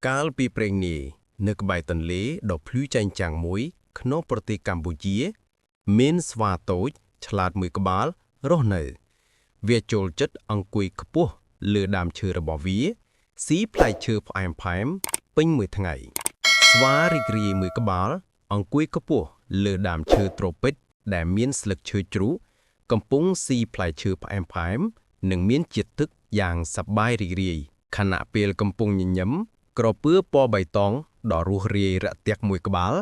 កាលពីព្រេងនាយនៅក្បែរទន្លេដ៏ភ្លឺចែងចាំងមួយក្នុងប្រទេសកម្ពុជា មានស្វាតូចឆ្លាតមួយក្បាលរស់នៅ វាចូលចិត្តអង្គុយខ្ពស់លើដើមឈើរបស់វាស៊ីផ្លែឈើផ្អែមផ្អែមពេញមួយថ្ងៃ ស្វារីករាយមួយក្បាល អង្គុយខ្ពស់លើដើមឈើត្រូពិចដែលមានស្លឹកឈើជ្រុះកំពុងស៊ីផ្លែឈើផ្អែមផ្អែមនិងមានជាតិទឹកយ៉ាងសប្បាយរីករាយខណៈពេលកំពុងញញឹមក្រពើពណ៌បៃតងដ៏រួសរាយរាក់ទាក់មួយក្បាល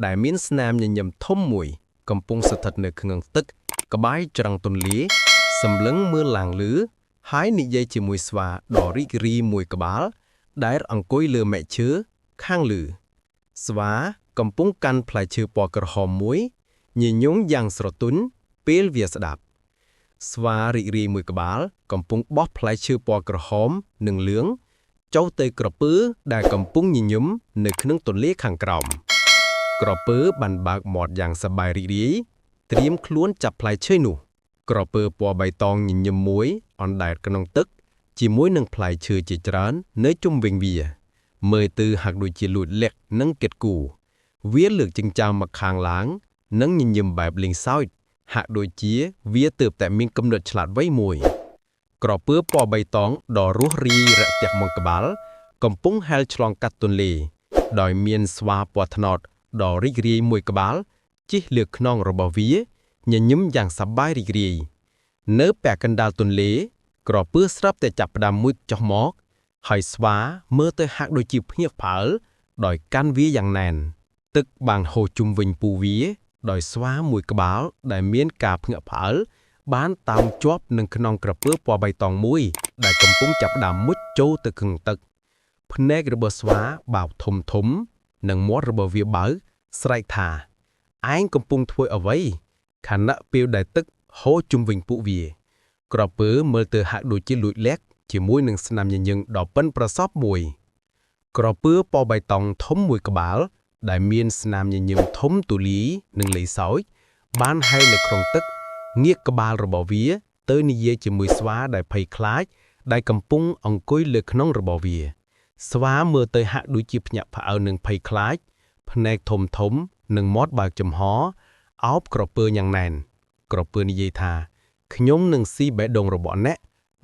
ដែលមានស្នាមញញឹមធំមួយ កំពុងស្ថិតនៅក្នុងទឹក ក្បែរច្រឹងទន្លេសម្លឹងមើលឡើងលើហើយនិយាយជាមួយស្វាដ៏រីករាយមួយក្បាល ដែលអង្គុយលើមែកឈើខាងលើ ស្វាកំពុងកាន់ផ្លែឈើពណ៌ក្រហមមួយញញឹមយ៉ាងស្រទន់ពេលវាស្ដាប់ ស្វារីករាយមួយក្បាល កំពុងបោះផ្លែឈើពណ៌ក្រហមនិងលឿងចូលទៅក្រពើដែលកំពុងញញឹមនៅក្នុងទន្លេខាងក្រោម ក្រពើបានបើកមាត់យ៉ាងសប្បាយរីករាយត្រៀមខ្លួនចាប់ផ្លែឈើនោះ ក្រពើពណ៌បៃតងញញឹមមួយអណ្ដែតក្នុងទឹក ជាមួយនឹងផ្លែឈើជាច្រើននៅជុំវិញវា មើលទៅហាក់ដូចជាលួចលាក់និងគិតគូរវាលើកចិញ្ចើមមកខាងឡើង និងញញឹមបែបលេងសើចហាក់ដូចជាវាទើបតែមានគំនិតឆ្លាតវៃមួយ ក្រពើពណ៌បៃតងដ៏រួសរាយរាក់ទាក់មួយក្បាល កំពុងហែលឆ្លងកាត់ទន្លេ ដោយមានស្វាពណ៌ត្នោតដ៏រីករាយមួយក្បាលជិះលើខ្នងរបស់វាញញឹមយ៉ាងសប្បាយរីករាយនៅពាក់កណ្ដាលទន្លេ ក្រពើស្រាប់តែចាប់ផ្ដើមមុជចុះមក ហើយស្វាមើលទៅហាក់ដូចជាភ្ញាក់ផ្អើលដោយកាន់វាយ៉ាងណែន ទឹកបានហូរជុំវិញពូវា ដោយស្វាមួយក្បាលដែលមានការភ្ញាក់ផ្អើលបានតោងជាប់នឹងក្នុងក្រពើពណ៌បៃតងមួយ ដែលកំពុងចាប់ផ្ដើមមុជចូលទៅក្នុងទឹក ភ្នែករបស់ស្វាបោកធំធំ និងមាត់របស់វាបើកស្រែកថាឯងកំពុងធ្វើអ្វីខណៈពេលដែលទឹកហូរជុំវិញពួកវា ក្រពើមើលទៅហាក់ដូចជាលួចលាក់ជាមួយនឹងស្នាមញញឹមដ៏ប៉ិនប្រសប់មួយ ក្រពើពណ៌បៃតងធំមួយក្បាល ដែលមានស្នាមញញឹមធំទូលាយនិងលេងសើចបានហែលនៅក្នុងទឹកងាកក្បាលរបស់វា ទៅនិយាយជាមួយស្វាដែលភ័យខ្លាច ដែលកំពុងអង្គុយលើខ្នងរបស់វា ស្វាមើលទៅហាក់ដូចជាភ្ញាក់ផ្អើលនឹងភ័យខ្លាច ភ្នែកធំធំនិងមាត់បើកចំហអោបក្រពើយ៉ាងណែន ក្រពើនិយាយថាខ្ញុំនឹងស៊ីបេះដូងរបស់អ្នក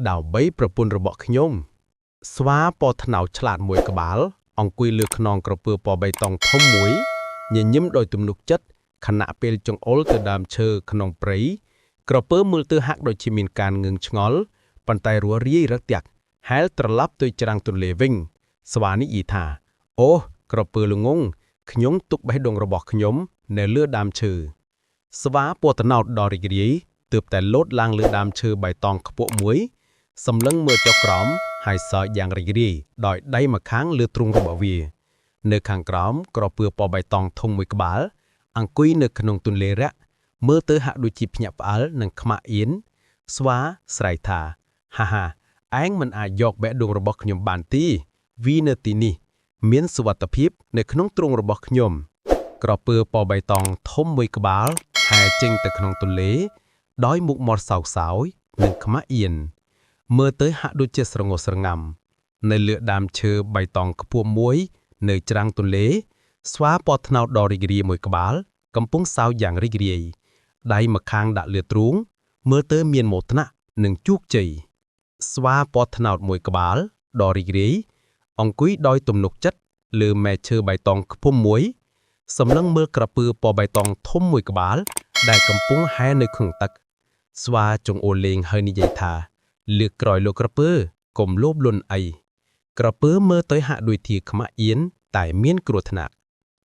ដើម្បីប្រពន្ធរបស់ខ្ញុំ ស្វាពណ៌ត្នោតឆ្លាតមួយក្បាល អង្គុយលើខ្នងក្រពើពណ៌បៃតងធំមួយញញឹមដោយទំនុកចិត្តខណៈពេលចង្អុលទៅដើមឈើក្នុងព្រៃក្រពើមើលទៅហាក់ដូចជាមានការងឿងឆ្ងល់ប៉ុន្តែរួសរាយរឹកទាក់ហែលត្រឡប់ទៅច្រាំងទន្លេវិញ ស្វានិយាយថា អូក្រពើល្ងងខ្ញុំទុកបេះដូងរបស់ខ្ញុំនៅលើដើមឈើ ស្វាពណ៌ត្នោតដ៏រីករាយទើបតែលោតឡើងលើដើមឈើបៃតងខ្ពស់មួយសម្លឹងមើលចុះក្រោមហើយសើចយ៉ាងរីករាយដោយដៃម្ខាងលើទ្រូងរបស់វា នៅខាងក្រោមក្រពើពណ៌បៃតងធំមួយក្បាល អង្គុយនៅក្នុងទន្លេរាក់មើលទៅហាក់ដូចជាភ្ញាក់ផ្អើលនិងខ្មាស់អៀនស្វាស្រែកថាហាហាឯងមិនអាចយកបេះដូងរបស់ខ្ញុំបានទេវីនៅទីនេះ មានសុវត្ថិភាពនៅក្នុងទ្រុងរបស់ខ្ញុំ ក្រពើពណ៌បៃតងធំមួយក្បាលហែចេញទៅក្នុងទន្លេ ដោយមុខមាត់សោកសោយនិងខ្មាស់អៀនមើលទៅហាក់ដូចជាស្រងោស្រងាំនៅលើដើមឈើបៃតងខ្ពស់មួយ នៅច្រាំងទន្លេ ស្វាពណ៌ត្នោតដ៏រីករាយមួយក្បាល កំពុងសើចយ៉ាងរីករាយដៃម្ខាងដាក់លើទ្រូងមើលទៅមានមោទនៈនិងជោគជ័យស្វាពណ៌ត្នោតមួយក្បាលដ៏រីករាយអង្គុយដោយទំនុកចិត្តលើមែកឈើបៃតងខ្ពស់មួយ សម្លឹងមើលក្រពើពណ៌បៃតងធំមួយក្បាល ដែលកំពុងហែលនៅក្នុងទឹក ស្វាចង្អុលលេងហើយនិយាយថា លើកក្រោយលោកក្រពើកុំលោភលន់អី ក្រពើមើលទៅហាក់ដូចជាខ្មាស់អៀនតែមានគ្រោះថ្នាក់